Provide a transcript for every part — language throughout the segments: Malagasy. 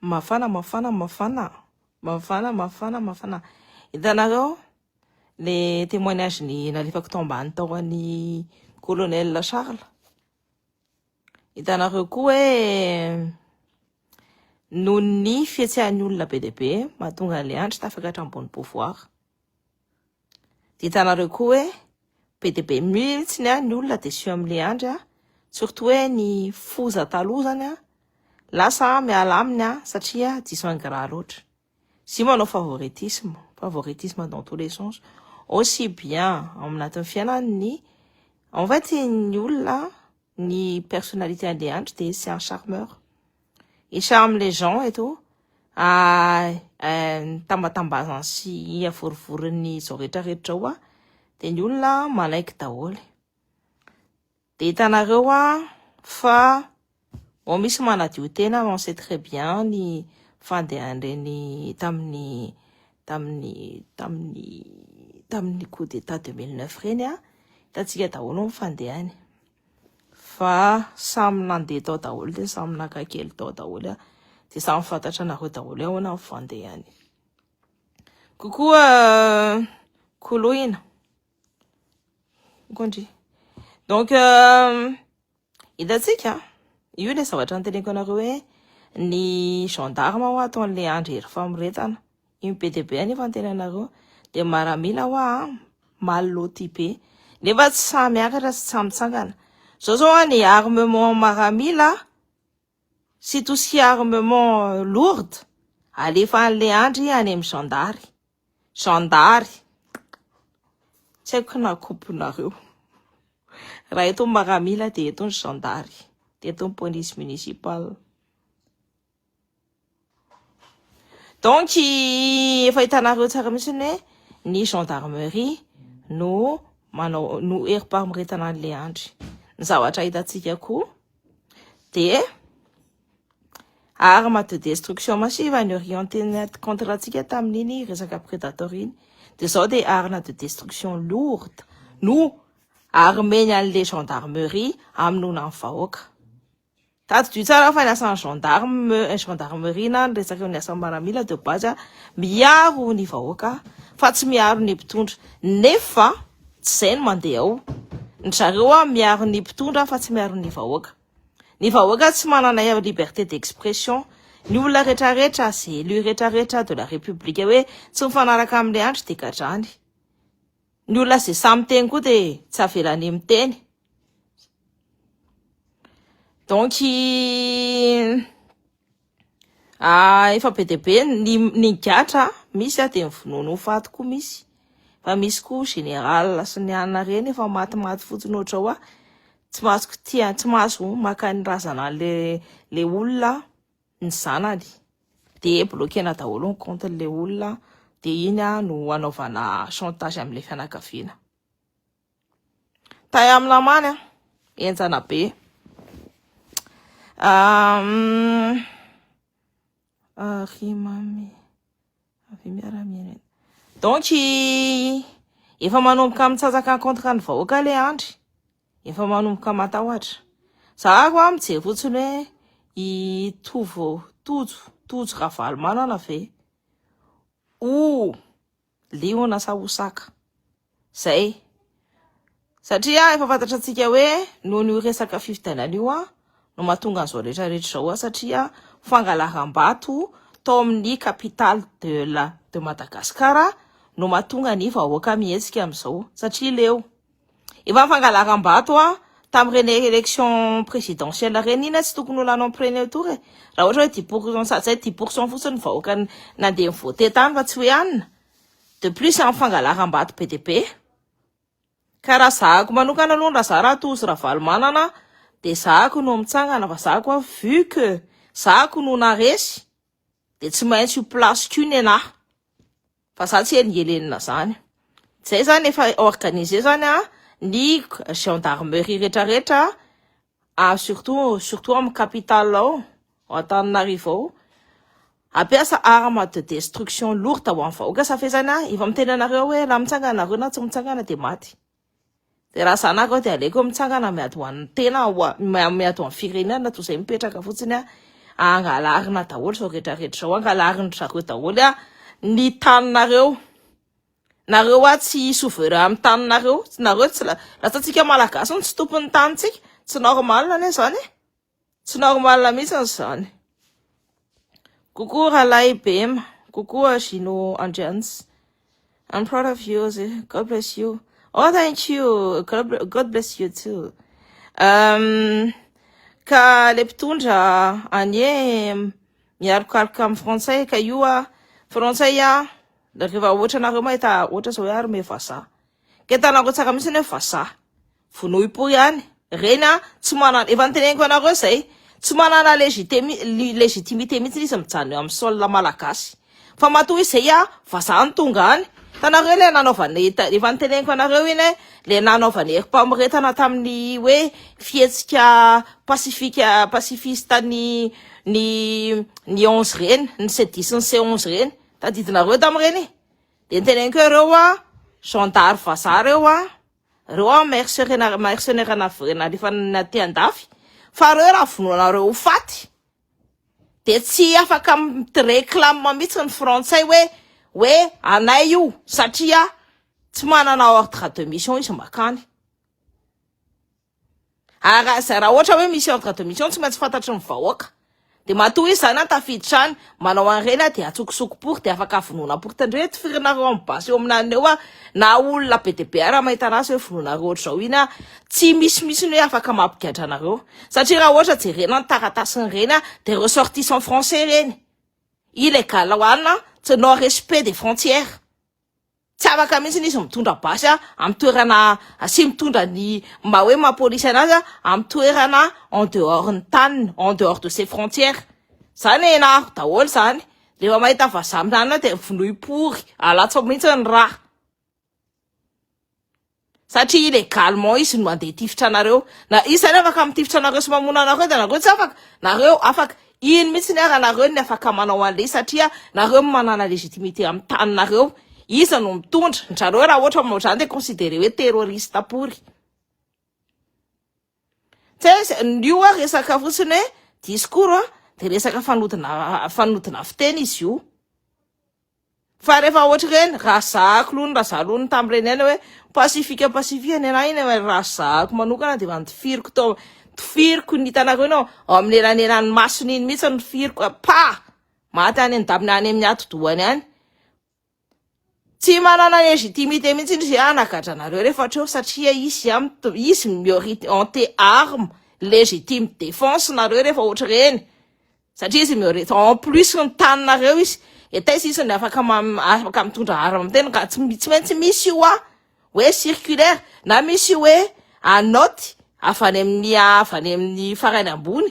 Mafana, mafana, mafana. Mafana, mafana, mafana. Hitanareo le témoignage ny nalefako tao ambany tao an'ny colonel Charles. Hitanareo koa hoe noho ny fihetsehan'ny olona be dia be mahatonga an'ilay Andry tafakatra ambony pouvoir. Dia hitanareo koa hoe be dia be mihitsy ny olona déçu amin'ilay Andry, surtout hoe ny foza taloha zany lasa miala aminy satria diso ingrat loatra. Izy io manao favoritisme, favoritisme dans tous les sens, aussi bien ao anatin'ny fiainany ny en fait ny olona, ny personnalité an'ilay Andry dia c'est un charmeur. Il charme les gens et tout. Tambatambazany sy avorivoriny izao rehetrarehetra ao dia ny olona manaiky daholo. Dia hitanareo fa ao misy manadio tena, on sait très bien ny fandehan'ireny tamin'ny coup d'état 2009 ireny, hitantsika daholo ny fandehany. Fa samy nandeha tao daholo dia samy naka kely tao daholo dia samy fantatra anareo daholo ahoana ny fandehany. Kokoa koloina. Kondry. Donc hitantsika io ilay zavatra noteneniko anareo hoe ny gendarme ho ataon'ilay Andry hery famoretana. Io be dia be anefa ny tenanareo dia maramila hoa maloti be nefa tsy samy miakatra sy tsy samy mitsangana. Zao zao ny armement maramila sy tout ce qui est armement lourde alefa an'ilay Andry any amin'ny zandary. Zandary. Tsy haiko na komponareo. Raha eto ny maramila dia eto ny zandary, dia eto ny police municipale. Donc efa hitanareo tsara mihitsy ny hoe ny gendarmerie no manao no herim-pamoretana an'ilay Andry. Ny zavatra hitantsika koa dia arme de destruction massive ny orienté contre antsika tamin'iny resaka prédateur iny. Dia izao dia arme de destruction lourde no armeny an'ilay gendarmerie hamonoana ny vahoaka. Tadidio tsara fa ny asan'ny gendarme, gendarmerie na ny resaka ny asan'ny maramila de base miaro ny vahoaka fa tsy miaro ny mpitondra. Nefa tsy izay no mandeha ao. Ny zareo miaro ny mpitondra fa tsy miaro ny vahoaka. Ny vahoaka tsy manana liberté d'expression. Ny olona rehetrarehetra, izay élu rehetrarehetra de la république hoe tsy mifanaraka amin'ilay Andry dia gadrany. Ny olona izay samy miteny koa dia tsy avelany miteny. Donc efa be dia be ny gatra misy dia mivonono ho faty koa misy. Fa misy koa général sy ny anona ireny efa matimaty fotsiny ohatra hoe tsy mahazo kitia, tsy mahazo maka ny razana le olona ny zanany. Dia bloquena daholo ny compte-n'ilay olona dia iny no anaovana chantage amin'ilay fianakaviana. Tay amin'ny namany enjana be. Ry mamy avy miara-miaina. Donc efa manomboka mitsatsaka contre ny vahoaka ilay Andry. Efa manomboka matahotra. Za koa mijery fotsiny hoe i Tovo Tojo Tojo Ravalomanana ve o liona sa osaka zay satria efa fantatra antsika hoe noho ny resaka fifidianana io no mahatonga an'izao rehetrarehetra izao satria fangalaram-bato tao amin'ny capitale de la de Madagascar no mahatonga ny vahoaka mihetsika amin'izao satria leo efa fangalaram-bato tamin'ireny élection présidentielle ireny iny tsy tokony ho lany en premier tour e. Raha ohatra hoe 10 % sady zay 10 % fotsiny ny vahoaka nandeha nivote tany fa tsy hoe anina. De plus amin'ny fangalaram-bato be dia be. Ka raha zahako manokana aloha raha za raha Tojo Ravalomanana dia zahako no mitsangana fa zahako vu que zahako no naresy dia tsy maintsy io place ko ny anahy. Fa za tsy elingelenina zany. Zay zany efa organisé zany ny gendarmerie rehetrarehetra surtout amin'ny capitale ao Antananarivo ao ampiasa arme de destruction lourde ho an'ny vahoaka sa fe zany efa miteny anareo hoe raha mitsangana nareo na tsy mitsangana dia maty. Dia raha zanako aho dia aleoko mitsangana miady ho an'ny tena miady ho an'ny firenena toy izay mipetraka fotsiny. angalarina daholo zao rehetra rehetra zao, angalarindry zareo daholo a ny taninareo. Nareo a tsy souverain amin'ny taninareo, nareo tsy lasa tsika malagasy no tsy tompon'ny tanintsika, tsy normal anie zany e, tsy normal mihitsy zany. Coucou Ralay Bema, coucou Gino Andrians. I'm proud of you, God bless you. Oh, thank you. God, God bless you too. Ka le mpitondra anie mialokaloka amin'ny frantsay ka io a frantsay a rehefa ohatra nareo mahita ohatra zao hoe armée vazaha ka hitanareo tsara mihitsy ny hoe vazaha vonoipo ihany reny a tsy manana efa niteneniko anareo zay tsy manana légitimité mihitsy izy mijanona eo amin'ny sol malagasy fa matoa izy zay a vazaha ny tonga any tanareo le nanaovany efa niteneniko anareo iny e le nanaovany herim-pamoretana tamin'ny hoe fihetsika pacifique pacifiste ny 11 reny ny C10 ny C11 reny tadidinareo tamin'ireny de niteneniko hoe reo a gendarme vazaha reo a reo a mercenaire nalefa aty andafy fa reo raha vonoanareo ho faty de tsy afaka miréclame mihitsy ny frantsay hoe anay io satria tsy manana ordre de mission izy makany ary zay raha ohatra hoe misy ordre de mission tsy maintsy fantatry ny vahoaka de matoa izy zany a tafiditra any manao an'ireny a de atsokosoko pory de afaka vonoana pory tandreo tifirinareo amin'ny basy eo aminany eo a na olona be de be raha mahita anazy hoe vonoanareo ohatra zao iny a tsy misimisy ny hoe afaka mampigadra anareo satria raha ohatra jerena ny taratasin'ireny a de ressortissant français reny illégal hoanina tsy non respect des frontières tsy afaka mihitsy izy mitondra basy a amin'ny toerana sy mitondra ny mba hoe mahapolisy anazy a amin'ny toerana en dehors ny taniny, en dehors de ses frontières zany enaro daholo zany rehefa mahita vazaha amin'izany de vonoy pory alatsa mihitsy ny raha satria illégalement izy no mandeha tifitra anareo na izy zany afaka mitifitra anareo sy mamono anareo de nareo tsy afaka nareo afaka iny mihitsy ny ara nareo ny afaka manao an'le satria nareo manana légitimité amin'ny taninareo iza no mitondra ndrareo raha ohatra manao zany de considéré hoe terroriste pory tsy io a resaka fotsiny hoe discours a de resaka fanodina fiteny izy io fa rehefa ohatra reny raha zahako aloha raha za aloha ny tamin'ireny ihany hoe pacifique pacifique ny anahy iny raha zahako manokana de tifiriko tao tifiriko ny hitanareo nao ao amin'ny elanelan'ny masony iny mihitsy ny tifiriko pa maty any an-damina any amin'ny atidohany any tsy manana légitimité mihitsy izy anagadra anareo rehefa hatreo satria izy izy miorienté arme légitime défense nareo rehefa ohatra reny satria izy miorienté en plus ny taninareo izy etaiza izy ny afaka mitondra arme amin'ny tena ka tsy maintsy misy io a hoe circulaire na misy hoe anoty avy any amin'ny farany ambony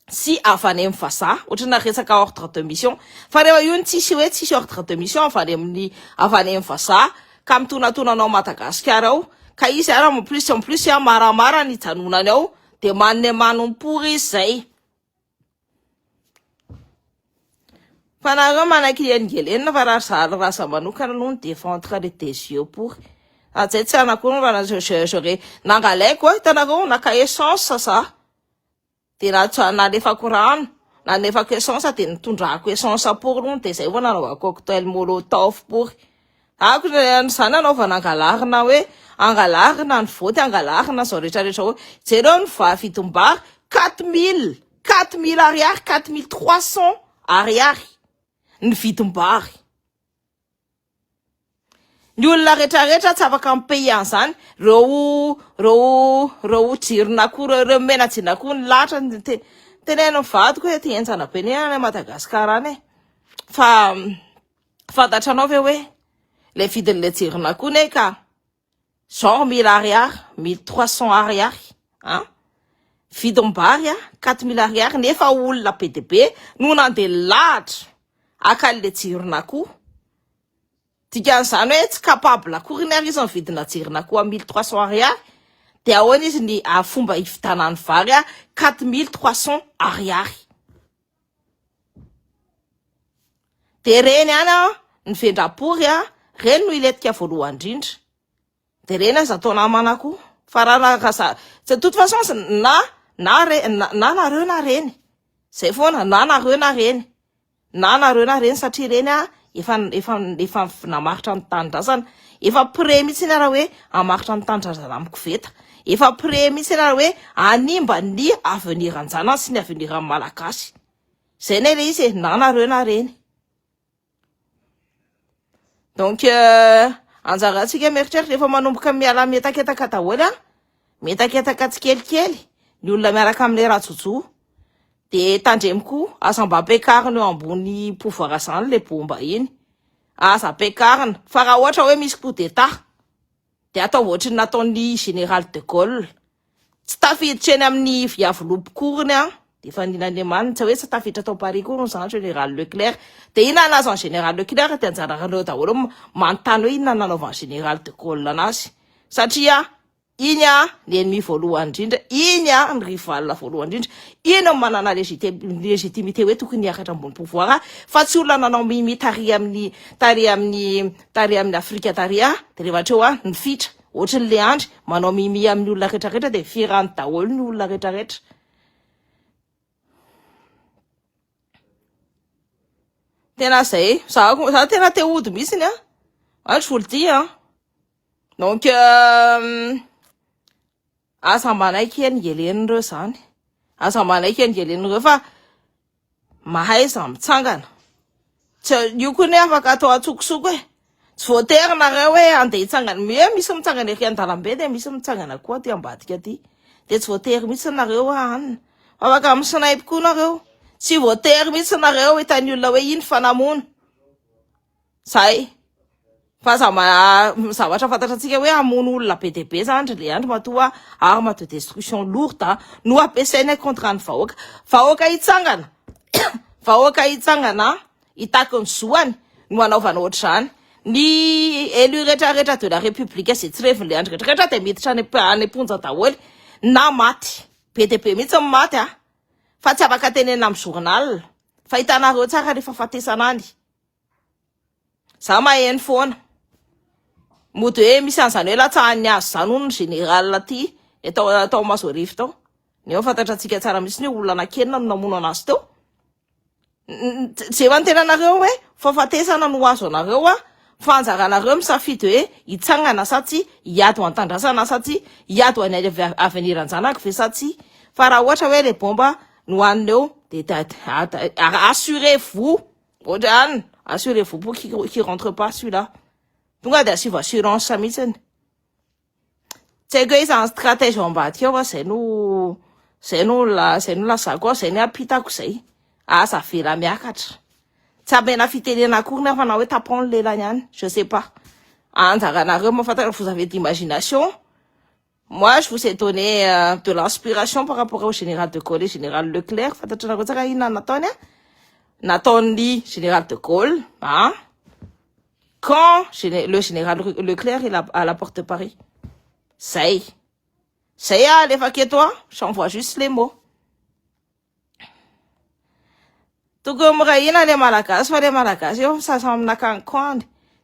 sy avy any amin'ny vazaha ohatra na resaka ordre de mission fa rehefa io ny tsisy hoe tsisy ordre de mission avy any amin'ny vazaha ka mitonatona anao Madagasikara ao ka izy ara en plus a maramara ny janonany ao de manne manompory izy zay fa nareo manaiky elingelenina fa raha za manokana aloha ny défendre les des yeux pory zay tsy anako fa j'aurais nangalaiko a hitanareo naka essence za de nalefako rano nalefako essence de nitondrako essence pory aloha de zay vao nanaovako cocktail molotov pory ako zany anaovana angalarina hoe angalarina ny voty angalarina zao rehetrarehetra hoe jereo ny vidim-bary 4000 ariary, 4300 ariary ny vidim-bary ny olona rehetrarehetra tsy afaka mipaye an'izany reo jiron'akoho reo mena jiron'akoho ny lahatra ny teneno vadiko hoe ty enjana be ny any Madagasikara any e fa fantatra anao ve hoe le vidin'le jiron'akoho ne ka genre 1000 ariary, 1300 ariary an vidim-bary a 4000 ariary nefa olona be de be no nandeha lahatra aka an'le jiron'akoho dikan'izany hoe tsy capable akory ny ary izy mividina jiron'akoho a 1300 ariary de ahoana izy ny fomba hividanany vary a 4300 ariary de reny any a ny vendrapory a reny no iletika voalohany indrindra de reny aza atao namana koa fa raha de toute façon na na re na nareo na reny Zay foana na nareo na reny. Na nareo na reny satria reny a efa efa efa namaritra ny tanindrazana. Efa prêt mihitsy raha hoe hamaritra ny tanindrazana amin'ny koveta. Efa prêt mihitsy raha hoe hanimba ny avenir an-janany sy ny avenir an'ny Malagasy. Zay ne le izy e, na nareo na reny. Donc euh, anjarantsika mieritreritra efa manomboka miala mietaketaka daholo a. Mietaketaka tsikelikely ny olona miaraka amin'ilay rajojo. De tandremo koa, aza mba ampiakarina eo ambony pouvoir zany le bomba iny. Aza ampiakarina. Fa raha ohatra hoe misy coup d'état, de atao ohatry ny nataon'ny général de Gaulle. Tsy tafiditra eny amin'ny Iavoloha koriny an, de efa nin'Andriamanitra, tsy hoe tsy tafiditra tao Paris koa hono zany général Leclerc. De inona nahazo an'i général Leclerc de anjaranareo daholo manontany hoe inona nanaovan'i général de Gaulle anazy. Satria iny a ny ennemi voalohany indrindra, iny a ny rival voalohany indrindra, iny no manana légitimité hoe tokony hiakatra ambony pouvoir fa tsy olona nanao mimi tary amin'ny tary amin'ny tary amin'ny Afrika tary a, de rehefa hatreo a nifitra ohatry ny le Andry manao mimi amin'ny olona rehetrarehetra de firany daholo ny olona rehetrarehetra. Tena zay, za za tena te hody mihitsiny a, ah je vous le dis hein. Donc euh, aza manaiky elingelen'ireo zany. Aza manaiky elingelen'ireo fa mahaiza mitsangana. Tsy io koa ne afaka atao antsokosoko e. Tsy voatery nareo hoe andeha hitsangana. Hoe misy mitsangana ery an-dalambe dia misy mitsangana koa aty ambadika aty. Dia tsy voatery mihitsy nareo hoe anona. Afaka mi-snipe koa nareo. Tsy voatery mihitsy nareo hitan'ny olona hoe iny fa namono. Zay. Fa zava zavatra fantatra antsika hoe hamono olona be dia be zany ry Leandro matoa arme de destruction lourde no ampiasaina contre ny vahoaka. Vahoaka hitsangana, vahoaka hitsangana hitaky ny zoany no hanaovana ohatr'izany. Ny élu rehetra rehetra de la république izay tsy revin'i Leandro rehetra rehetra dia miditra any any am-ponja daholo na maty. Be dia be mihitsy ny maty a. Fa tsy afaka tenenina amin'ny journal. Fa hitanareo tsara rehefa fahafatesana any. Za maheno foana. Mody hoe misy an'izany hoe latsahan'ny hazo izany hono ny général aty tao tao Masoarivo tao. Nefa fantatra antsika tsara mihitsy hoe olona anankenina no namono anazy teo. Jereo ny tenanareo hoe fahafatesana no azo anareo a, fa anjaranareo misafidy hoe hitsangana sa tsia, hiady ho an-tandrasana sa tsia, hiady ho an'ny avenir an-janako ve sa tsia. Fa raha ohatra hoe le bomba no hanina eo de assurez-vous Ohatra any, assurez-vous pour qu'il qu'il rentre pas celui-là. Tonga de asivo assurance mihitsiny. Tsy haiko hoe izany stratège ao ambadika ao fa zay no zay no la zay no lazako ao, zay ny ampitako zay. Aza avela miakatra. Tsy amena fitenena akory nefa na hoe tapon ny lelany any, je sais pas. Anjaranareo mahafantatra, vous avez d'imagination. Moi, je vous ai donné euh, de l'inspiration par rapport au général de Gaulle et général Leclerc. Fantatrareo tsara inona nataony a? Nataon'ny général de Gaulle, hein? Quand le général Leclerc est à la porte de Paris. Zay. Zay a, alefako eto a. J'envoie juste les mots. Tokony miray hina le malagasy fa le malagasy eo sasa minaka ny coin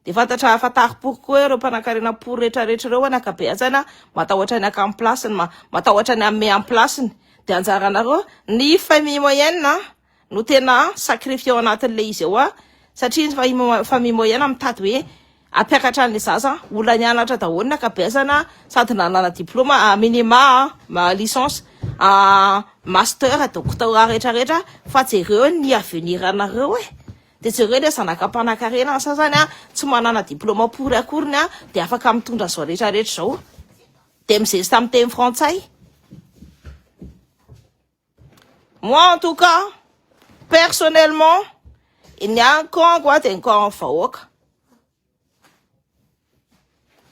de fantatra fantaro pourquoi ireo mpanankarena pory rehetra rehetra ireo any ankabeazana matahotra ny haka ny place-ny matahotra ny hanome ny place-ny de anjaranareo ny famille moyenne no tena sacrifier ao anatin'le izy eo satria ny famille moyenne mitady hoe Hampiakatra an'ilay zaza olona nianatra daholo ny ankabeazana sady nanana diplôme à minima licence master doctorat rehetra rehetra fa jereo ny avenir anareo e de jereo le zanaka mpanankarena ny sasany a tsy manana diplôme pory akoriny a de afaka mitondra zao rehetra rehetra zao de mizesta amin'ny teny frantsay. Moi en tout cas, personnellement, ny ahy camp a dia ny camp vahoaka.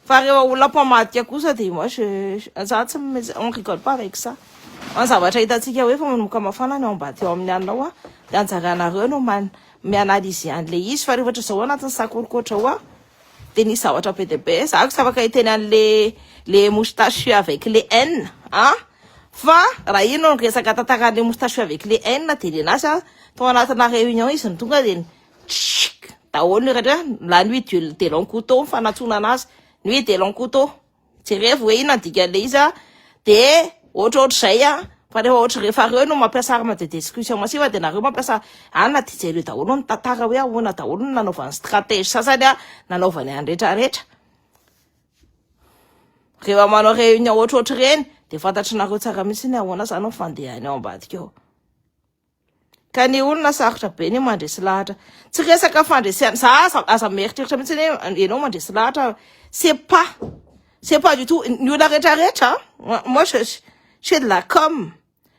Fa rehefa olona mpamadika kosa dia moi je za tsy on rigole pas avec ça. Fa ny zavatra hitantsika hoe efa manomboka mafana ny ao ambadika ao amin'ny anao a, dia anjaranareo no man mi-analyser an'ilay izy fa rehefa ohatr'izao anatin'ny sakorikotra ao a, dia nisy zavatra be dia be za tsy afaka hiteny an'le le moustachu avec le N a fa raha ino no resaka tantaran'le moustachu avec le N dia nenazy a tao anatina réunion izy no tonga dia tchik daholo ny rehetra la nuit de, de long couteau fanatsoana anazy nuit de long couteau jerevo hoe inona ny dikan'le izy a dia ohatrohatr'izay a Fa rehefa ohatry rehefa reo no mampiasa arme de destruction massive de nareo mampiasa anona de jereo daholo ny tantara hoe ahoana daholo ny nanaovany stratégie sasany a nanaovany any rehetra rehetra. Rehefa manao réunion ohatrohatry ireny de fantatrinareo tsara mihitsy ny ahoana zany ny fandehany ao ambadika ao. Ka ny olona sarotra be ny mandresy lahatra. Tsy resaka fandresena. Za aza, aza mieritreritra mihitsy hoe ianao mandresy lahatra. C'est pas, c'est pas du tout. Ny olona rehetra rehetra, moi je, je fais de la com.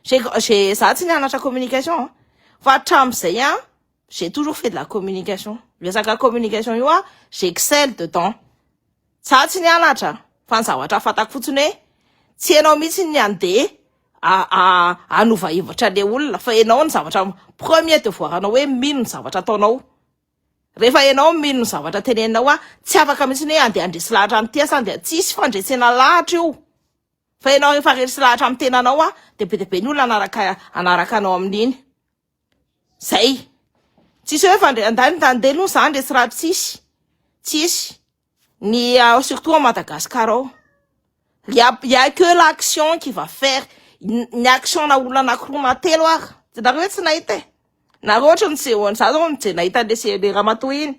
J'ai, j'ai, za tsy nianatra communication. Fa hatramin'izay an, j'ai toujours fait de la communication. Resaka communication io an, j'excelle dedans. Za tsy nianatra fa ny zavatra fantako fotsiny hoe tsy ianao mihitsy ny andeha hanova hevitra le olona fa ianao ny zavatra premier devoir anao hoe mino ny zavatra ataonao. Rehefa ianao mino ny zavatra teneninao a, tsy afaka mihitsy ny hoe andeha handresy lahatra an'ity sa andeha, tsisy fandresena lahatra io. Fa ianao rehefa resy lahatra amin'ny tenanao a, de be dia be ny olona hanaraka hanaraka anao amin'iny. Zay. Tsisy hoe fandre andany andeha aloha za handresy lahatra tsisy. Tsisy. Ny surtout à Madagascar ao. Il y a, il y a que l'action qui va faire. Ny action na olona anankiroa na telo ary. Nareo hoe tsy nahita e. Nareo ohatra ny tsy za zao mijery nahita an'le se- le ramatoa iny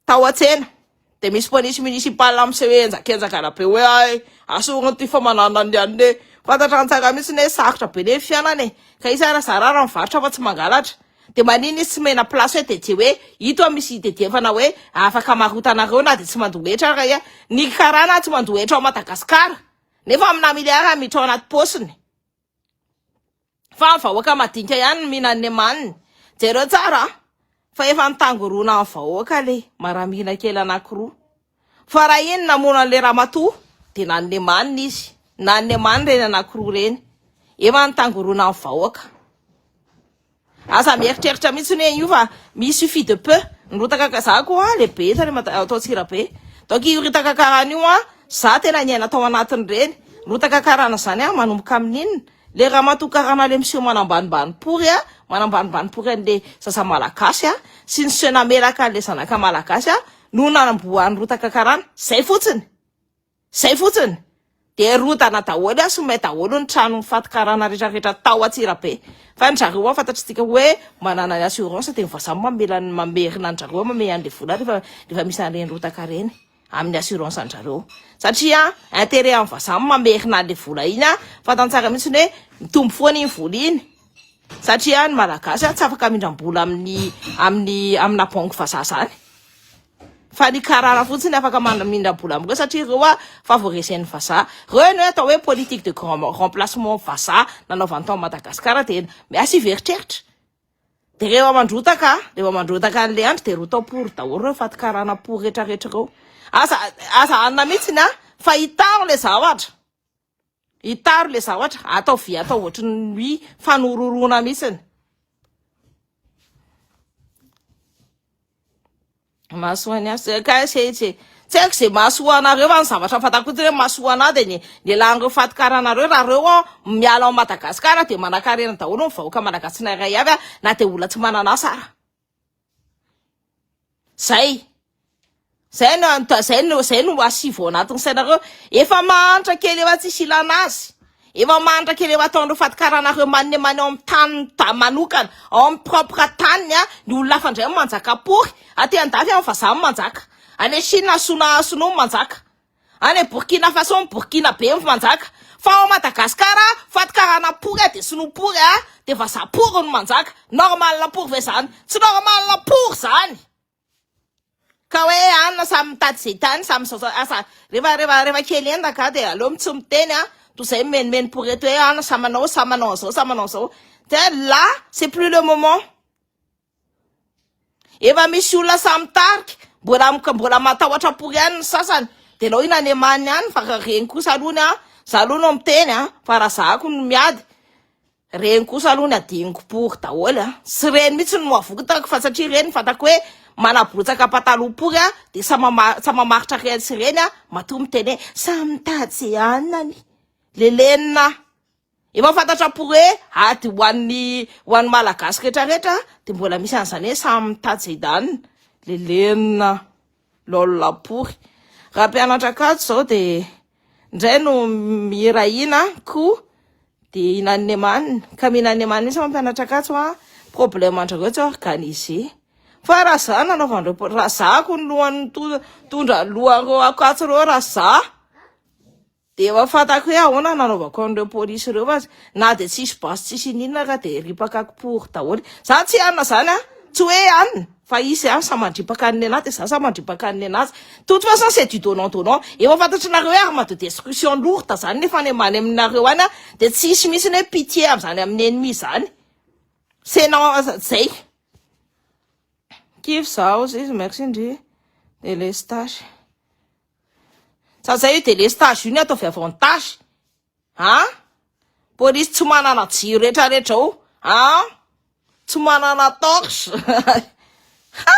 tao an-tsena. De misy polisy municipal miseho henjakenjaka be hoe ay asorony ty fa manana ny an'ny e. Fantatra ny tsara mihitsy hoe sarotra be le fiainana e. Ka izy ara zara raha mivarotra fa tsy mangalatra. De manino izy tsy mena place hoe de hoe ito misy idediavana hoe afaka marotanareo na de tsy mandoa hetra ary ia. Ny karana tsy mandoa hetra ao Madagasikara. Nefa amina miliara miditra ao anaty paosiny. Fa ny vahoaka madinika ihany no mihinana ny amaniny. Jereo tsara fa efa nitangorona ny vahoaka le maramila kely anankiroa. Fa raha iny namono an'le ramatoa de nanome manina izy. Nanome manina ireny anankiroa ireny. Efa nitangorona ny vahoaka. Aza mieritreritra mihitsy hoe io fa mi suffit de peu. Ny rotaka za koa lehibe eto any atao Antsirabe. Donc io rotaka karana io a, za tena niaina tao anatin'ireny. Rotaka karana zany a manomboka amin'inona? Le ramatoa karana le miseho manambanimbany pory a, manambanimbany pory an'le zaza malagasy a, sy ny seho namelaka an'le zanaka malagasy a, no nanambohan'ny rotaka karana. Zay fotsiny. Zay fotsiny. De rodana daholo a, somay daholo ny trano mifaty karana rehetrarehetra tao Antsirabe. Fa ny zareo a fantatritsika hoe manana ny assurance de ny vazaha mamela mamerina an-jareo mamehy an'le vola rehefa rehefa misy an'ireny rotaka ireny amin'ny assurance an-jareo. Satria intérêt amin'ny vazaha mamerina an'le vola iny a, fantany tsara mihitsy hoe mitombo foana iny vola iny. Satria ny malagasy a tsy afaka mindram-bola amin'ny amin'ny amina banque vazaha zany. Fa ny karana fotsiny afaka mandra-mindram-bola amin'ireo satria ireo a favorisen'ny vazaha. Ireo no atao hoe politique de grand remplacement vazaha nanaovany tao Madagasikara de miasa iveritreritra. De rehefa mandrotaka, rehefa mandrotaka an'le andro de roa pory daholo ireo faty karana pory rehetrarehetra ireo. Aza aza hanina mihitsiny a fa hitaro le zavatra. Hitaro le zavatra atao vy atao ohatry ny fanororoana mihitsiny. Mahasoa ny azy ka se tsy tsy haiko izay mahasoa anareo fa ny zavatra fantako fotsiny hoe mahasoa anah dia ny ny elan'ireo faty karanareo raha reo ao miala ao Madagasikara dia manankarena daholo ny vahoaka malagasy tsirairay avy a na dia olona tsy manana asa ara. Zay. Zay no zay no zay no asivo ao anatin'ny sainareo. Efa mahantra kely efa tsisy ilana azy. Efa mahantra kely efa ataon'ireo faty karanareo manne manne ao amin'ny tany ta manokana, ao amin'ny propre taniny a, ny olona hafa indray manjaka pory. Aty andafy amin'ny vazaha manjaka. Any Chine sona sinoa manjaka. Any Burkina Faso Burkina be manjaka. Fa ao Madagasikara faty karana pory a de sinoa pory a, de vazaha pory no manjaka. Normal pory ve zany? Tsy normal pory zany. Ka hoe anona samy mitady izay tany samy zao asa rehefa rehefa rehefa kely endaka de aleo tsy miteny a toy izay mimenimeny pour eto hoe anona samy manao samy manao an'izao samy manao an'izao de là c'est plus le moment efa misy olona samy mitarika mbola mbola matahotra pory ihany ny sasany de aleo ina any amaniny any fa reny kosa aloha ny a za aloha no miteny a fa raha zahako no miady Reny kosa aloha ny adinoko pory daholo a. Tsy reny mihitsy no avotako fa satria reny fantako hoe manabrotsaka pataloha pory a de samy samy mamaritra reny sy reny a matoa miteny hoe samy mitady ze hanina lelenina. Efa fantatra pory hoe ady ho an'ny ho an'ny malagasy rehetrarehetra de mbola misy an'izany hoe samy mitady ze hanina lelenina lol pory. Raha mpianatra akanjo zao de ndray no mihirahina ko. De hinan'ny amaniny ka mihinan'ny amaniny mihitsy mampianatra Ankatso a, problème andrareo tsy organisé. Fa raha za nanaovandreo raha za ko ny lohan'ny tondra lohan'ireo Ankatso ireo raha za de efa fantako hoe ahoana nanaovako an'ireo polisy ireo fa na de tsisy basy tsisy ininona ka de ripaka kipory daholo. Za tsy hanina zany a, tsy hoe hanina fa izy a samy mandripaka ny nenazy de za samy mandripaka ny nenazy. Toute façon c'est du donnant donnant. Efa fantatrinareo hoe arme de destruction lourde zany nefa any ambany aminareo any a de tsisy mihitsy ny hoe pitié am'zany amin'ny ennemi zany. C'est non zay. Kivy zaho izy merci ndry délestage. Sa zay io délestage io ny ataovy avantage. Ha? Polisy tsy manana jiro rehetrarehetra ao. Ha? Tsy manana torche. Ha!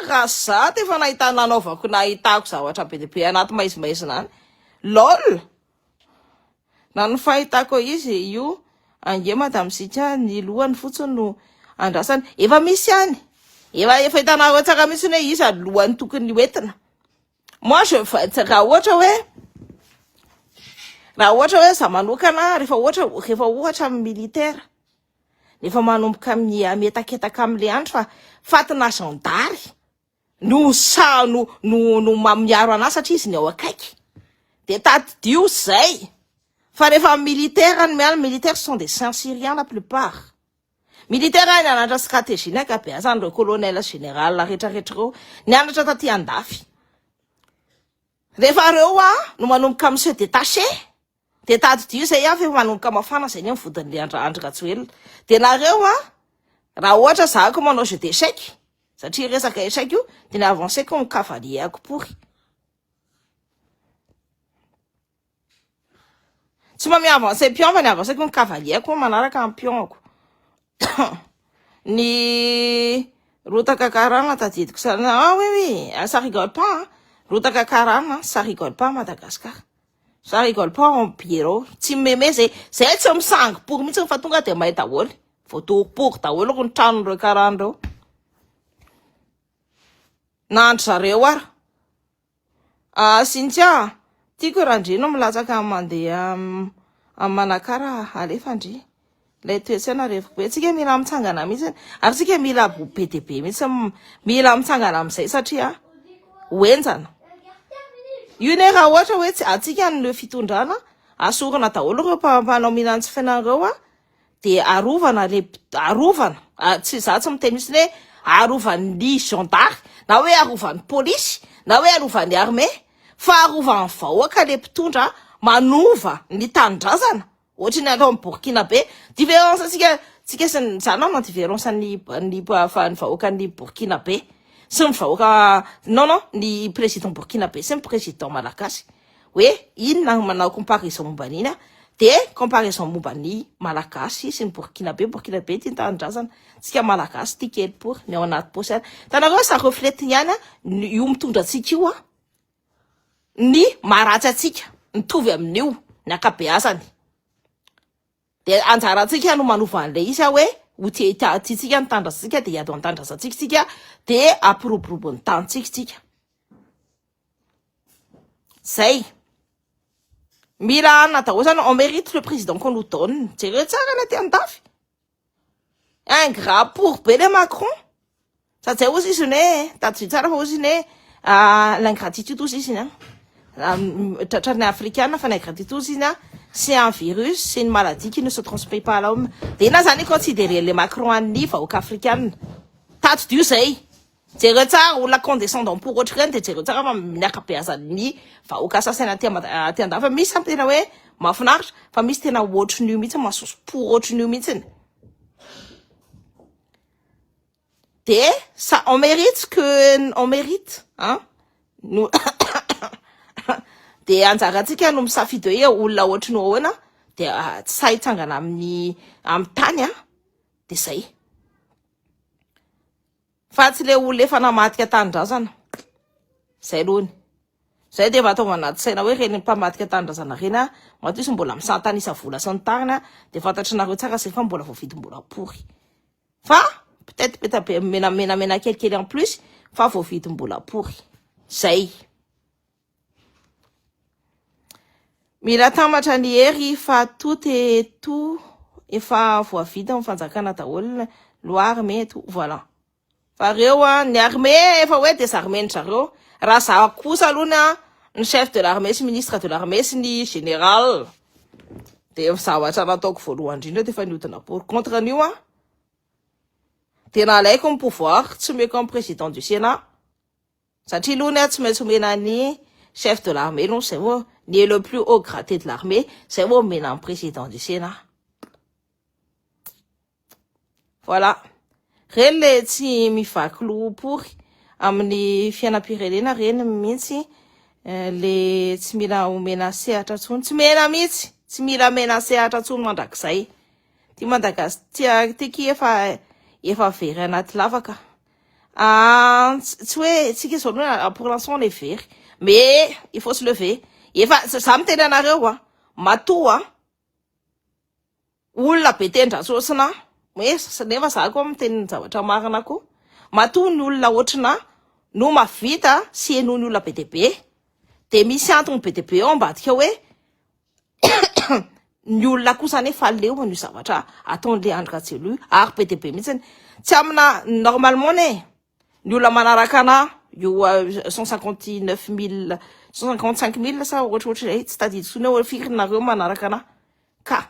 Raha za de efa nahita nanaovako nahitako zavatra be dia be anaty maizimaizina any. Lol. Na ny fahitako izy io ange madame Sika ny lohany fotsiny no andrasany. Efa misy any. Efa efa hitanareo tsara mihitsy hoe iza ny lohany tokony hoentina. Moi je raha ohatra hoe raha ohatra hoe za manokana rehefa ohatra rehefa ohatra amin'ny militaire nefa manomboka amin'ny mietaketaka amin'le andro fa fatina gendarme no sa no no no miaro anazy satria izy ny ao akaiky de tadidio zay fa rehefa militaire ny miala militaire sont des saints syriens la plupart. Militaire nianatra stratégie ny ankabeazan'ireo colonel général rehetrarehetra ireo nianatra taty andafy. Rehefa reo a no manomboka mi se détacher de tadidio zay a fa efa manomboka mafana zay ny amin'ny vodin'le Andry Rajoelina. De nareo a raha ohatra za ko manao jeu d'échec satria resaka échec io de ny avancer ko ny cavalier ako pory. Tsy mba mi-avancer pion fa ny avancer ko ny cavalier ko manaraka ny pion ko. Ny rotaka karana tadidiko sa ah oui oui, ça rigole pas hein. Rotaka karana, ça rigole pas à Madagascar. Ça rigole pas en bureau. Tsy meme zay, zay tsy misangy pory mihitsy fa tonga de may daholo. Voatoro-pory daholo ny tranon'ireo karana ireo. Nandry zareo ara. Ah, Cynthia, tiako raha ndry no milatsaka mandeha amin'ny Manakara alefa ndry. Ilay toe-tsaina reviko be. Tsika mila mitsangana mihitsy. Ary tsika mila be dia be mihitsy mila mitsangana amin'izay satria hoenjana. Io ne raha ohatra hoe tsy atsika ny fitondrana asorina daholo ireo mpanao mihinana tsy fihinana ireo a de arovana le arovana tsy za tsy miteny mihitsy hoe arovan'ny gendarme na hoe arovan'ny polisy na hoe arovan'ny armée fa arovan'ny vahoaka le mpitondra manova ny tanindrazana ohatry ny atao amin'ny Burkina be différence tsika tsika sy ny zany no différence ny ny fa ny vahoaka ny Burkina be sy ny vahoaka non non ny président Burkina be sy ny président malagasy hoe inona manao comparaison momba an'iny a de comparaison momba ny malagasy sy ny Burkina be Burkina be ty ny tanindrazana tsika malagasy ty kely pory ny ao anaty paosy any tanareo ça reflète ihany a io mitondra antsika io a ny maharatsy antsika mitovy amin'io ny ankabeazany de anjarantsika no manova an'le izy a hoe ho tiatsika ny tanindrazantsika de hiady ho an-tanindrazantsika tsika de ampiroborobo ny tanitsika tsika zay mila anina daholo zany on mérite le président qu'on nous donne jereo tsara ny aty andafy ingrat pour be le Macron sady zay ozy izy ny hoe tady tsara fa ozy iny hoe l'ingratitude ozy izy iny a tratrany africaine fa l'ingratitude ozy iny a c'est un virus, c'est une maladie qui ne se transmet pas à l'homme. De ina zany considérer le Macron an'ny vahoaka africaine tadidio zay jereo tsara olona condescendant pour ohatry reny de jereo tsara fa ny ankabeazan'ny vahoaka sasany aty aty andafy fa misy tena hoe mahafinaritra fa misy tena ohatrin'io mihitsy masoso pour ohatrin'io mihitsiny de ça on mérite ce que on mérite hein no de anjarantsika no misafidy hoe olona ohatry ny ahoana de tsy sahy hitsangana amin'ny amin'ny tany a de zay fa tsy le olona efa namadika tanindrazana zay lohany zay de efa atao anaty saina hoe reny mpamadika tanindrazana reny a matoa izy mbola misantanisa vola sy ny tariny a de fantatrinareo tsara zay fa mbola voavidim-bola pory fa peut-être peut-être mena mena mena kelikely en plus fa voavidim-bola pory zay. Mila tambatra ny hery fa tout et tout efa voavita amin'ny fanjakana daholo, loi, armée et tout, voilà. Fa reo a, ny armée efa hoe désarmé ny zareo. Raha za kosa aloha ny chef de l'armée sy ministre de l'armée sy ny général de zavatra nataoko voalohany indrindra de efa niodina pour contre an'io a, tena alaiko ny pouvoir, tsy omeko amin'ny président du Sénat satria aloha ny a tsy maintsy omena ny chef de l'armée aloha zay vao ny le plus haut gradé de l'armée, zay vao omena ny président du Sénat. Voilà, reny le tsy mivaky lopory amin'ny fiainam-pirenena reny mihitsy, le tsy mila omena sehatra ntsony, tsy mena mihitsy, tsy mila mena sehatra ntsony mandrakizay ty Madagasy tiky efa very anaty lavaka. Ah, tsy hoe tsika zao aloha, pour l'instant on est very, mais il faut se lever. Efa za miteny anareo a, matoa olona be tendratsosina hoe nefa za koa miteny zavatra marina koa, matoa ny olona ohatrina no mavita sy enoy ny olona be de be, de misy antony be de be ao ambadika hoe ny olona kosa nefa leo an'io zavatra ataon'le Andry Rajoelina io ary be de be mihitsiny. Tsy amina normalement ne ny olona manaraka ana io 159 000, 155 000 sa ohatrohatry zay, tsy tadidy tsony hoe firinareo manaraka ana ka.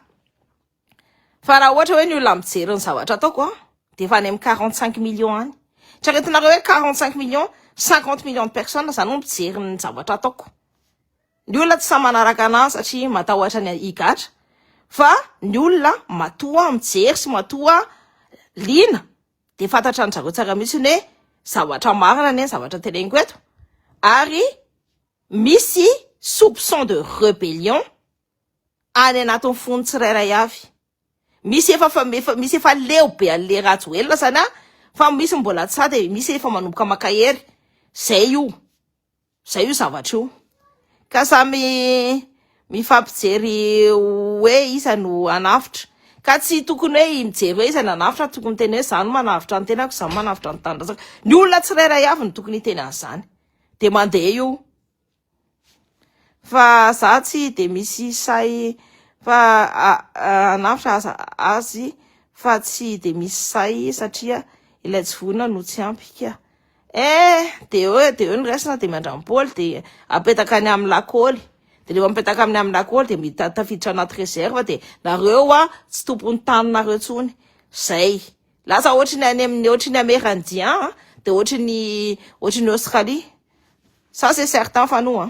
Fa raha ohatra hoe ny olona mijery ny zavatra ataoko a, de efa any amin'ny 45 millions any tsaretinareo hoe 45 millions, 50 millions de personnes zany no mijery ny zavatra ataoko. Ny olona tsy samy manaraka ana satria matahotra ny higatra, fa ny olona matoa mijery sy matoa lina de fantatra ny zareo tsara mihitsy ny hoe zavatra marina ny zavatra teneniko eto. Ary misy soupçon de rébellion any anatin'ny fony tsirairay avy, misy efa fa efa misy efa leo be an'le Rajoelina zany a, fa misy mbola tsy de misy efa manomboka makahery zay io, zay io zavatra io ka samy mifampijery hoe iza no hanavotra. Ka tsy tokony hoe mijery hoe iza no hanavotra, tokony teny hoe za no manavotra ny tenako, za manavotra ny tanindrazako. Ny olona tsirairay avy no tokony hiteny an'izany de mandeha io. Fa za tsy de misy say fa hanavotra aza azy, fa tsy de misy say satria ilay tsy vonona no tsy ampika eh. De eo ny raisina de miandram-paoly de apetaka any amin'ny lakôly, de rehefa mipetaka amin'ny lakôly de mita tafiditra anaty réserve, de nareo a tsy tompony taninareo ntsony zay. Lasa ohatry ny any amin'ny ohatry ny Amérindien, de ohatry ny Australie, ça c'est certain. Fa no a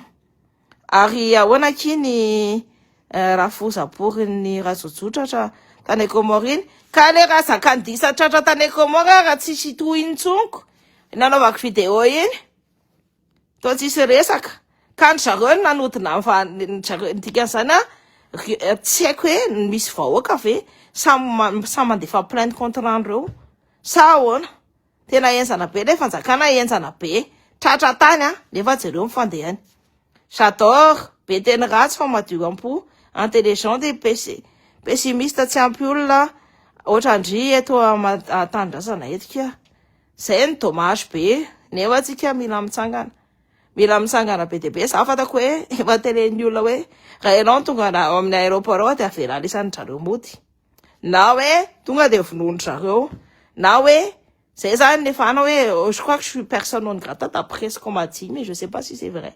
ary ahoana ki ny raha fozapory rajojotratra tany Comore iny ka le raha zakandisa tratra tany Comore raha tsisy toy intsoniko nanaovako vidéo iny to tsisy resaka ka ny zareo no nanodina. Fa ny zareo ny dikan'izany a, tsy haiko hoe misy vahoaka ve samy mandefa plainte contre andreo sa ahoana. Tena enjana be le fanjakana, enjana be tratra tany a, nefa jereo ny fandehany. J'adore be teny ratsy fa madio am-po, intelligent de pessimiste, tsy ampy olona ohatrandry eto tanindrazana etika zay ny dommage be. Nefa tsika mila mitsangana, mila mitsangana be de be. Za fantako hoe efa tenen'ny olona hoe raha ianao tonga amin'ny aéroport ao de avela anisan'ny zareo mody na hoe tonga de vonono zareo na hoe zay zany. Nefa ana hoe je crois que je suis personne non grata d'après ce qu'on m'a dit, mais je sais pas si c'est vrai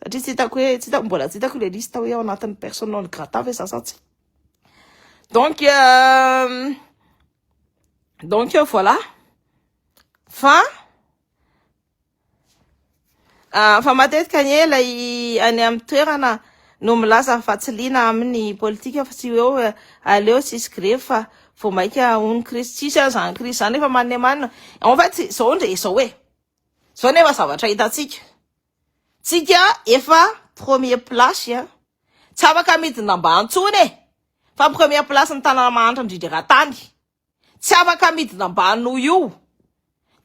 satria tsy hitako hoe tsy hitako, mbola tsy hitako le liste hoe ao anatin'ny personne non grata ve za sa tsy. Donc voilà, fa matetika ny lay any amin'ny toerana no milaza fa tsy liana amin'ny politika fa tsy eo aleo tsisy grève fa vao maika ono crise, tsisy zany crise zany efa manina manina. En fait zao ndre zao hoe zao nefa zavatra hitatsika tsika efa première place a, tsy afaka midina ambantsony e, fa première place ny tanàna mahantra indrindra raha tany, tsy afaka midina ambany noho io.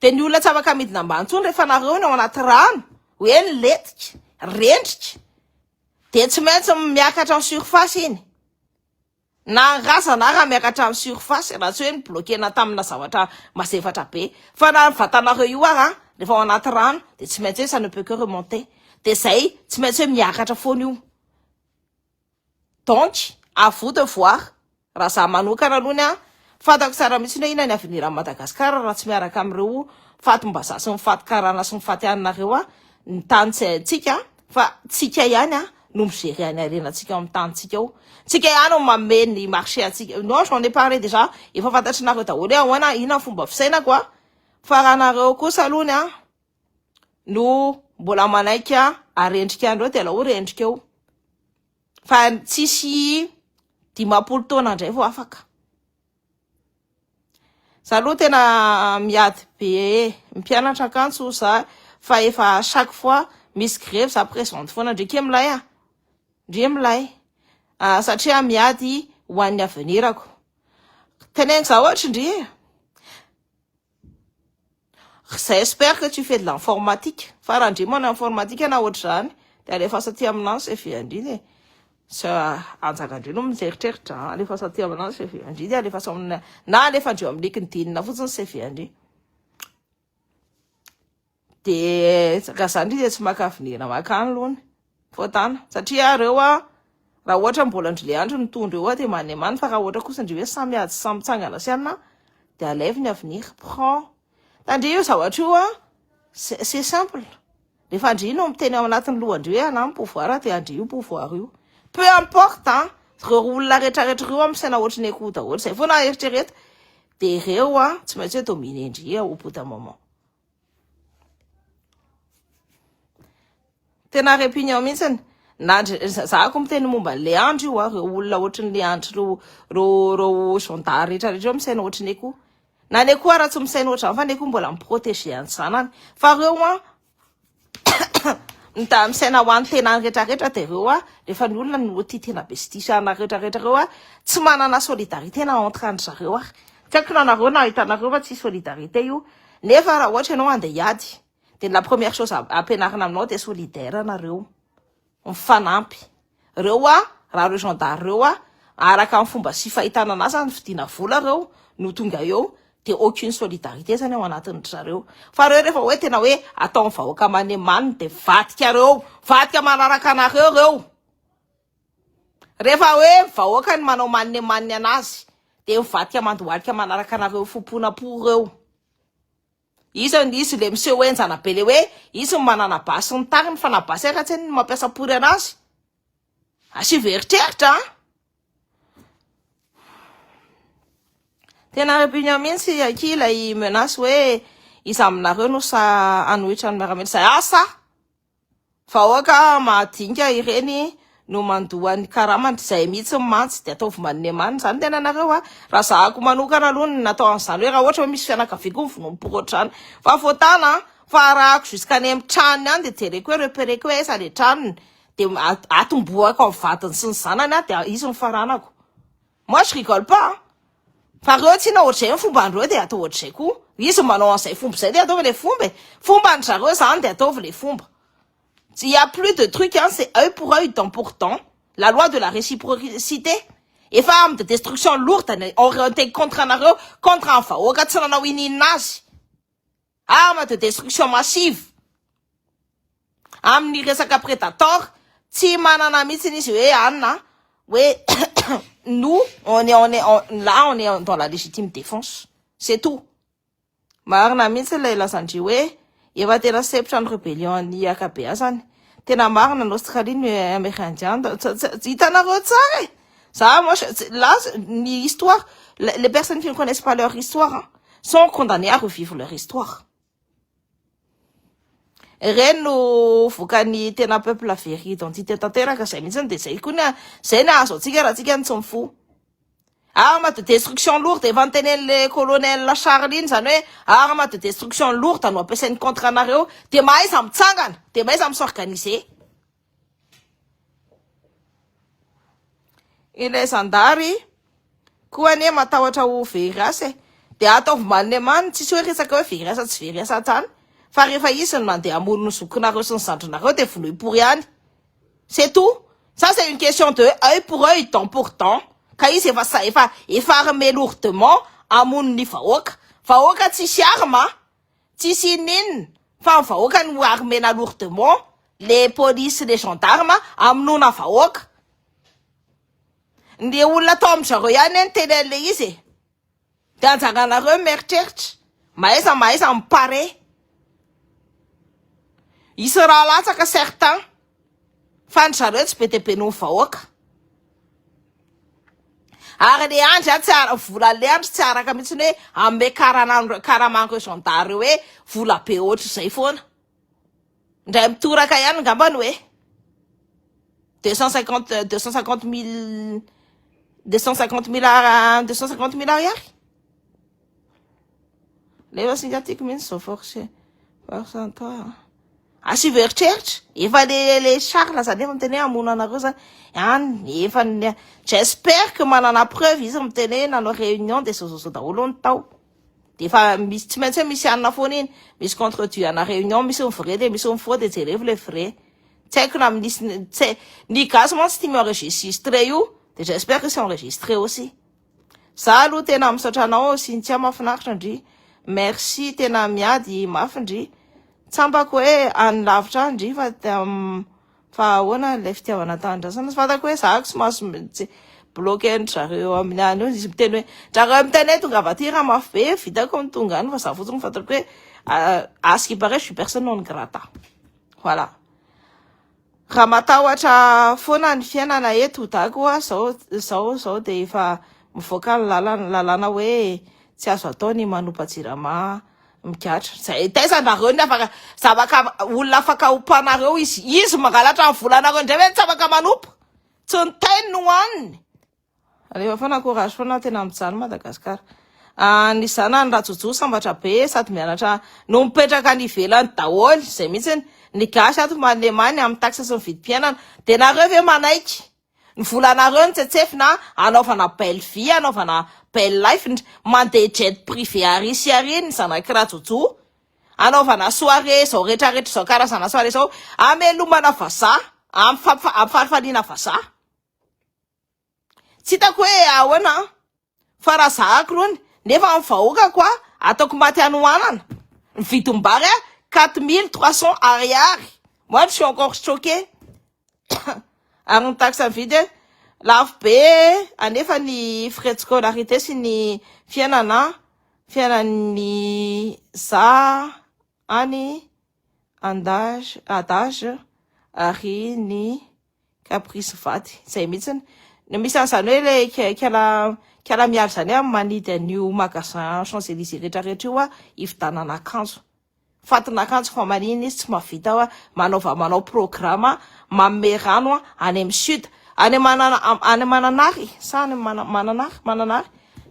De ny olona tsy afaka midina ambany ntsony rehefa nareo ny ao anaty rano hoe ny letika rendrika de tsy maintsy miakatra amin'ny surface iny na razana raha miakatra amin'ny surface, raha tsy hoe ny bloquena tamina zavatra mazefatra be. Fa na ny vatanareo io ara rehefa ao anaty rano de tsy maintsy hoe ça ne peut que remonter, de zay tsy maintsy hoe miakatra foana io. Donc à vous de voir, raha za manokana aloha ny ahy, fantako tsara mihitsy hoe inona ny avenir an'i Madagascar raha tsy miaraka amin'ireo fatim-bazaha sy ny fatin-karana sy ny faty anona ireo a, ny tany tsy haintsika fa tsika ihany a no mi-gérer ny harenantsika ao amin'ny tanintsika ao. Tsika ihany no manome ny marché antsika. Non, j'en ai parlé déjà, efa fantatrinareo daholo hoe ahoana, inona ny fomba fisainako a, fa raha nareo kosa aloha ny a no mbola manaiky arendrika an'ireo dia alao rendrika eo. Fa tsisy 50 taona indray vao afaka. Za aloha tena miady be mpianatra akanjo za fa efa chaque fois misy grève za présente foana ndriky milay a ndry milay ah, satria miady ho an'ny avenirako teneniko za ohatry ndry e. J'espère que tu fais de l'informatique. Fa raha ndry manao informatique na ohatr'izany de alefaso aty aminah ny CV andry e. Sa anjakandrio no mieritreritra alefaso aty aminah ny CV andry de alefaso amina na alefandreo amin'ny LinkedIn fotsiny CV andry. De raha zany ndry de tsy maka avenir makany lohany fotana satria reo a raha ohatra mbola ndry le andro mitondra eo a de manemany fa raha ohatra kosa ndry hoe samy ady samy mitsangana sy anina de alaivo ny avenir prends tandre io zavatra io a c'est simple rehefa andry no miteny ao anatin'ny lohandry hoe ana pouvoir de andry io pouvoir io peu importe hein reo olona rehetrarehetra reo misaina ohatry ny akoho daholo zay foana eritrereto de reo a tsy maintsy hoe dominer ndry au bout d'un moment. Tena répugnant mihitsiny na za ko miteny momba an'le andro io a reo olona ohatry ny le andro reo reo reo gendarme rehetrarehetra reo misaina ohatry ny akoho na ny akoho ara tsy misaina ohatr'izany fa ny akoho mbola mi-protéger ny zanany fa reo a mita misaina ho an'ny tenany rehetrarehetra de reo a rehefa ny olona no tia tena be sy tia ana rehetrarehetra reo a tsy manana solidarité na entre andry zareo ary tsy haiko na nareo na hitanareo fa tsy solidarité io nefa raha ohatra ianao andeha hiady de la première chose ampianarina aminao de solidaire nareo mifanampy reo a raha reo gendarme reo a araka ny fomba sy fahitana anazy ny fidiana vola reo no tonga eo de aucune solidarité zany ao anatin'ny zareo fa reo rehefa hoe tena hoe atao ny vahoaka manemaniny de vadika reo vadika manaraka anareo reo rehefa hoe vahoaka ny manao manemaniny anazy de mivadika mandohalika manaraka anareo fomponapo reo. Iza izy le miseho henjana be le hoe izy no manana basy ny tariny fa na basy ara tsy hainy ny mampiasa pory anazy. Asivo eritreritra an. Tena répugnant mihitsy akia ilay menace hoe iza aminareo no sahy hanohitra ny miaramila. Izay asa. Vahoaka mahadinika ireny no mandoa ny karamany, zay mihitsy mantsy de ataovy manemany zany tena nareo a, raha zahako manokana aloha ny natao an'izany hoe raha ohatra hoe misy fianakaviako mivonomporo ohatr'izany fa fotana fa arahako jusqu'any amin'ny tranony any de jereko hoe repereko hoe aiza le tranony de atombohako amin'ny vadiny sy ny zanany aho de izy no faranako. Moi je rigole pas hein. Fa reo tsinona ohatr'izay ny fomban-dreo de atao ohatr'izay koa. Izy manao an'izay fomba izay de ataovy le fomba e. Fomban-dry zareo zany de ataovy le fomba. Il y a plus de truc hein, c'est œil pour œil, dent pour dent. La loi de la réciprocité. Efa arme de destruction lourde ny orienté contre anareo, contre ny vahoaka tsy nanao ininona azy. Arme de destruction massive. Amin'ny resaka predator, tsy manana mihitsy izy hoe anona hoe nous on est on est on, là on est dans la légitime défense. C'est tout. Marina mihitsy ilay lazandry hoe efa tena sempotra ny rébellion ny ankabeazany. Tena marina ny Australie ny Amérindien. Hitanareo tsara e. Za moi là ny histoire les personnes qui ne connaissent pas leur histoire hein, sont condamnées à revivre leur histoire. Ireny no vokany tena peuple very identité tanteraka zay mihitsy de zay koa ny zay ny azo antsika raha tsika ny tsy mifoha. Arme de destruction lourde efa nitenen'le colonel Charles iny zany hoe arme de destruction lourde no ampiasainy contre anareo de mahaiza mitsangana de mahaiza mi-s'organiser. Ilay zandary koa anie matahotra ho very asa e. De ataovy manemany tsisy hoe resaka hoe very asa tsy very asa hatrany fa rehefa izy no mandeha hamono ny zokinareo sy ny zandrinareo de vonoy pory ihany. C'est tout. Ça c'est une question de œil pour œil, dent pour dent. Ka izy efa sa efa efa armé lourdement hamono ny vahoaka. Vahoaka tsisy arme, tsisy ininona fa ny vahoaka no armena lourdement, les polices, les gendarmes hamonoana vahoaka. Ny olona atao amin zareo ihany anie niteny an'le izy e. De anjaranareo mieritreritra. Mahaiza mahaiza mi-pare. Hisy raha latsaka certain. Fa ny zareo tsy be dia be noho ny vahoaka. Ary le andry a tsy ara vola le andry tsy araka mihitsy ny hoe hanome karana karaman'ireo gendarme hoe vola be ohatr'izay foana. Indray mitoraka ihany ngambany hoe 250 250 mille 250 mille 250 000 ariary. Lefa singa tiako mihitsy zao force force en toi. Asio eritreritra efa le Charles zany efa miteny hoe hamono anareo zany any efa j'espère que manana preuve izy miteny hoe nanao réunion de zao zao zao daholo ny tao. De efa misy tsy maintsy hoe misy anina foana iny, misy compte rendu ana réunion, misy ny vrai de misy ny faux, de jerevo le vrai. Tsy haiko na misy tsy ny gasy mantsy tia mi-enregistre io, de j'espère que c'est enregistré aussi. Za aloha tena misaotra anao Cynthia, mahafinaritra ndry. Merci, tena miady mafy ndry. Tsambako hoe any lavitra any ndry fa ahoana ilay fitiavana tanindrazana. Tsy fantako hoe zahako tsy mahazo tsy bloqué ny zareo amin'ny any io izy miteny hoe zareo miteny hoe tonga aty raha mafy be vitako ny tonga any, fa za fotsiny fantako hoe à ce qui paraît, je suis personne non grata. Voilà. Raha matahotra foana ny fiainana eto dako a zao zao zao de efa mivoaka ny lalàna hoe tsy azo atao ny manompa Jirama mikatra. Zay taizanareo ny afaka zavaka olona afaka ompanareo izy izy mangalatra ny volanareo indray hoe tsy afaka manompa. Tsy ny tainy no hohaniny. Alefa foana courage foana, tena mijaly Madagasikara. Ny zanany Rajojo sambatra be sady mianatra no mipetraka any ivelany daholo zay mihitsy. Ny gasy ato malemany amin'ny taxe sy ny vidim-piainana, de nareo ve manaiky ny volanareo ny tsetsefina anaovana belle vie, anaovana belle life, mandeha jet privé ary sy ary ny zanaky Rajojo, anaovana soirée zao rehetrarehetra zao, karazana soirée zao, amelomana vazaha, amin'ny farifaliana vazaha? Tsy hitako hoe ahoana fa raha zahako rony nefa ny vahoaka koa ataoko maty anohanana ny vidim-bary a 4300 ariary. Moi, je suis encore choqué. Ary ny taxe mividy hoe lafo be anefa ny frais de scolarité sy ny fiainana fiainan'ny za any andage adage ary ny caprice vady zay mihitsiny ny misy an'izany hoe le kiala kiala mialy zany a manidy an'io magasin Champs-Élysées rehetrarehetra io a hividanana akanjo fatina akanjo, fa manina izy tsy mahavita a manaova manao programme manome rano a any amin'ny sud any manana any Mananary sa any Mananary Mananary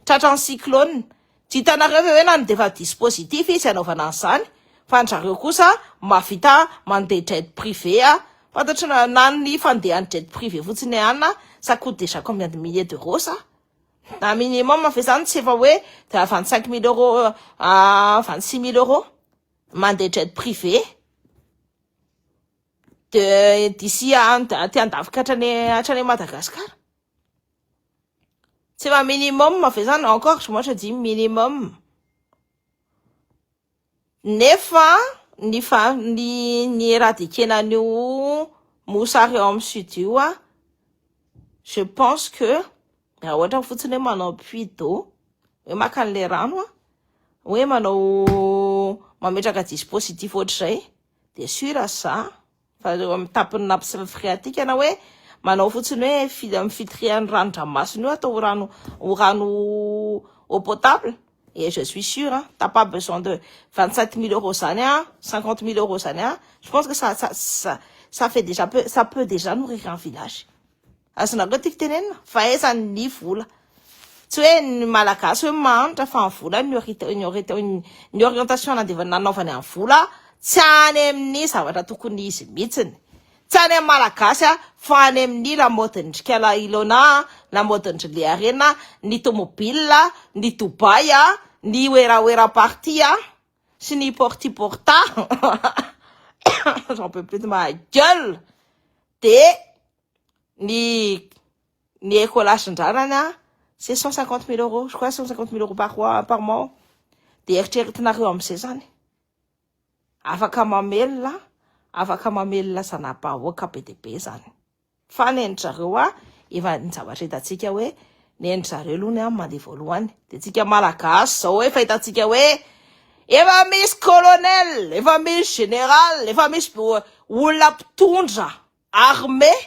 tratra ny cyclone? Tsy hitanareo ve hoe nandefa dispositif izy anaovana an'izany, fa ndrareo kosa mahavita mandeha jet privé a fantatry na ny fandehany jet privé fotsiny ihany, ça coûte déjà combien de milliers d'euros? Ça na minimum fe zany tsy efa hoe 25 000 euros, 26 000 euros mandeha jet privé de d'ici ty andafika hatrany Madagascar. Tsy efa minimum ve zany? Encore, moi je dis minimum. Nefa ny fa ny éradiquer-nan'io mosary eo amin'ny sud io a je pense que raha ohatra fotsiny hoe manao puits d'eau, hoe maka an'le rano a hoe manao mametraka dispositif ohatr'izay, de sûr za fa eo amin'ny tapiny nappe phréatique na hoe manao fotsiny hoe mifiltrer ny rano-dranomasina io atao ho rano eau potable, et je suis sûr, hein, t'as pas besoin de 27 000 euros zany a 50 000 euros zany a je pense que ça fait déjà peu, ça peut déjà nourrir un village. Azonareo tiako tenenina fa aizany ny vola? Tsy hoe ny malagasy hoe mahantra, fa ny vola ny orientation nandevana nanaovany amin'ny vola tsy any amin'ny zavatra tokony izy mihitsiny, tsy any amin'ny malagasy a fa any amin'ny lamodindrika la ilona lamodindry le arena ny tomobile, ny Dubai a ny oeraoera party a sy ny porti porta. J'en peux plus de ma gueule. De ny écolage-ndranany a c'est 150 000 euros, je crois, 150 000 euros par mois, par mois. De eritreretinareo am'izay zany afaka mamelona zana-bahoaka be de be zany. Fa nendrareo a efa ny zavatra hitantsika hoe ny an-dry zareo aloha ny mandeha voalohany de tsika malagasy zao efa hitantsika hoe efa misy colonel, efa misy général, efa misy olona mpitondra armée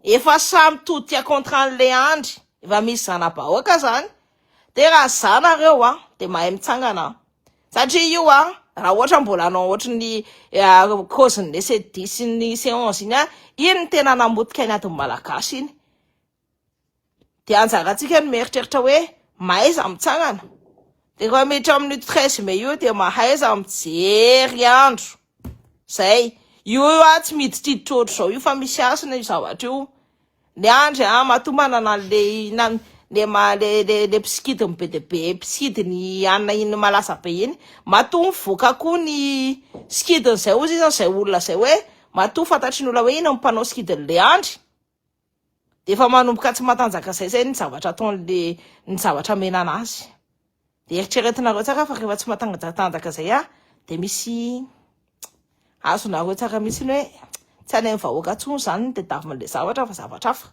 efa samy todika contre an'le Andry, efa misy zana-bahoaka zany de raha za nareo a de mahay mitsangana satria io a raha ohatra mbola hanao ohatry ny cause-n'ny C10 sy ny C11 iny a, iny ny tena namotika ny adin'ny malagasy iny. De anjarantsika ny mieritreritra hoe mahaiza mitsangana. De rehefa miditra amin'io 13 mai io de mahaiza mijery andro. Zay. Io a tsy miditriditra ohatr'izao io fa misy hasina io zavatra io. Ny andry a matoa manana an'le na le ma le le le mpisikidiny be dia be mpisikidiny anona iny malaza be iny matoa mivoaka koa ny sikidiny zay ozy izy zay olona zay hoe matoa fantatry ny olona hoe iny mpanao sikidiny le andry de efa manomboka tsy matanjaka zay zay ny zavatra ataon'le ny zavatra omena anazy de eritreretinareo tsara fa rehefa tsy matanjatanjaka zay a de misy azonareo tsara mihitsy ny hoe tsy any amin'ny vahoaka intsony zany ny tadiavin'le zavatra fa zavatra hafa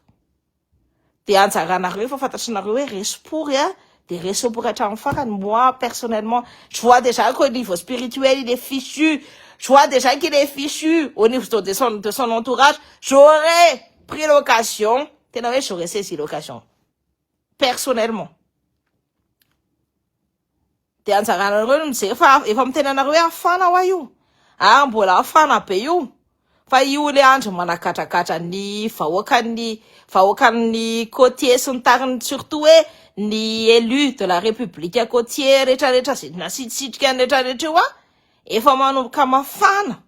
de anjaranareo efa fantatrinareo hoe resipory a de resipory hatramin'ny farany. Moi personnellement, je vois déjà qu'au niveau spirituel il est fichu, je vois déjà qu'il est fichu au niveau de son entourage. J'aurais pris l'occasion, tena hoe j'aurais saisi l'occasion personnellement. De anjaranareo no mijery fa efa miteny anareo hoe afana hoa io ary mbola afana be io fa io le andro managadragadra ny vahoakan'ny côtier sy ny tariny, surtout hoe ny élu de la république côtier rehetrarehetra zay nasitrisitrika ny rehetrarehetra io a efa manomboka mafana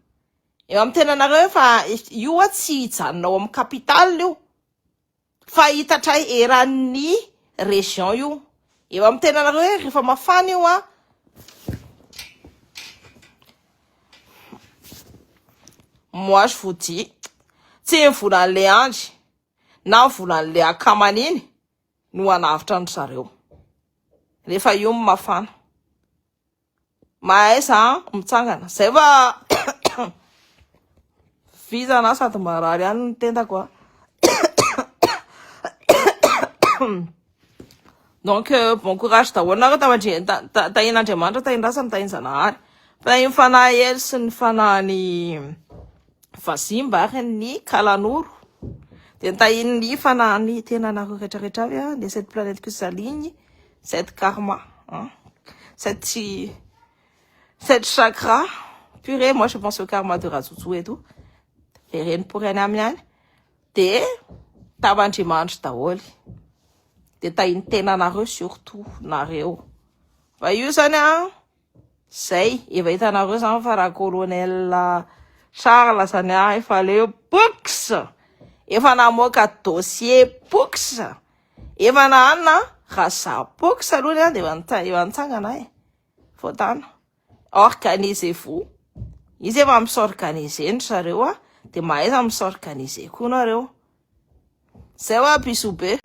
eo amin'ny tena anareo hoe fa io a tsy hijanona ao amin'ny capitale io fa hitatra eran'ny région io. Eo amin'ny tena anareo hoe rehefa mafana io a moi je vous dis, tsy ny volan'le andry na ny volan'le akamany iny no hanavotra an-dry zareo rehefa io no mafana. Mahaiza mitsangana zay fa vizana sady marary ihany ny tendako a. Donc bon courage daholo nareo tahin'Andriamanitra, tahin-dRasany, tahin-Zanahary, tahin'ny fanahy ely sy ny fanahin'ny vazimba ary ny kalanoro, de tahin'ny fanahin'ny tenanareo rehetrarehetra avy a, les sept planètes qui s'alignent, sept karma, hein, sept chakra purée. Moi je pense au karma de Rajojo et tout, vereny pory any aminy any de tavan'Andriamanitra daholo, de tahin'ny tenanareo surtout nareo fa io zany a zay efa hitanareo zany fa raha colonel Charles zany a efa leo box, efa namoaka dossier box, efa nahanina raha za box aloha de efa nitsangana e fotana. Organisez-vous, izy efa mi-s'organiser ny zareo a de mahaiza mi-s'organiser koa nareo. Zay hoa, bisous be.